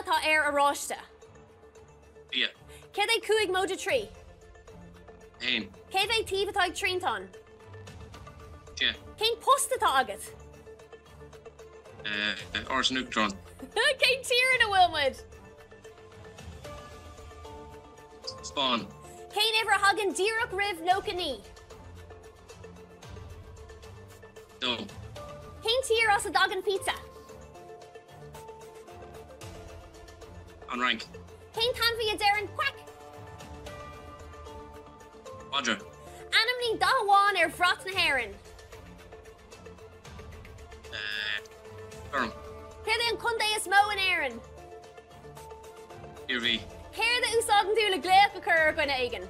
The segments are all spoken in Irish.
dath atá ar oráiste? Liath. Céard é 5 móide 3? 1. Cé mhéad taobh atá ag triantán? 10. Cén post atá agat? Áras an Uachtaráin. Cén tír ina bhfuil muid? Spáinn. Cén uimhir a thagann díreach roimh 99? 2. Cén tír as a dtagann pizza? An Fhrainc. Cén t-ainmhí a deireann quack? Madra. Ainmnigh dath amháin ar bhrat na hÉireann. Gorm. Céard é an contae is mó in Éirinn? Iarmhí. Céard a úsáideann tú le glaoch a chur ar dhuine éigin?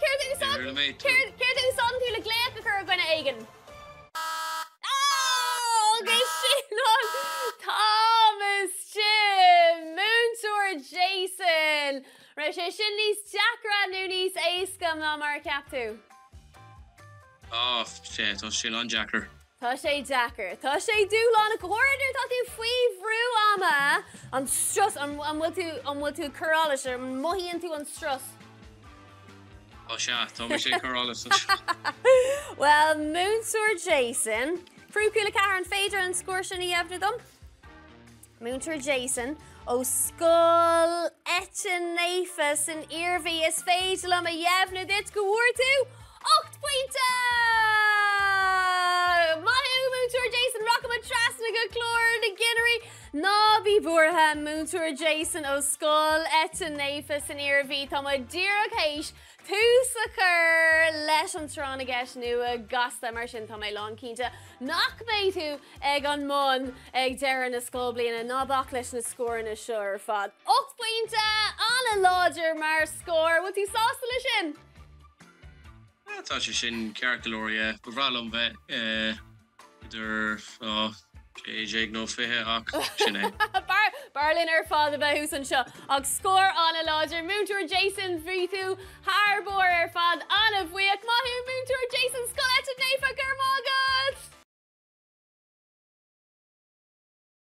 Céard a úsáideann Céard a úsáideann tú le glaoch a chur ar dhuine éigin? Agus sin an t-am istigh! Múinteoir Jason! Raibh sé sin níos deacra nó níos éasca ná mar a cheap tú? Á, sé, tá sin an-deacair. Tá sé deacair. Tá sé dúshlánach, go háirithe nuair atá tú faoi bhrú ama. An strus, an bhfuil tú, an bhfuil tú ag cur allais, an mothaíonn tú an strus? Á sea, tá mise ag cur allais anseo. Bhuel, Múinteoir Jason, Prú 4, an féidir an scór sin a dheimhniú dom? Múinteoir Jason ó Scoil Eite Naofa san Iarmhí, is féidir liom a dheimhniú duit go bhfuair tú 8 bpointe! Maith thú, Múinteoir Jason, rachaimid trasna go clár na gcinnirí. Ná bí buartha, Múinteoir Jason ó Scoil Eite Naofa san Iarmhí, tá muid díreach théis tús a chur leis an tráth na gceist nua gasta, mar sin tá mé lán cinnte nach mbeidh tú ag an mbun ag deireadh na scoilbhliana. Ná bac leis na scóranna seo ar fad. 8 bpointe! An-láidir mar scór. Bhfuil tú sásta leis sin? Tá sé sin ceart go leor, yeah. Ba bhreá liom bheith idir 16 nó 20 ach sin é. B'fhearr linn ar fad a bheith thuas anseo ach scór an-láidir. Múinteoir Jason, bhí tú thar barr ar fad. An-bhuíoch.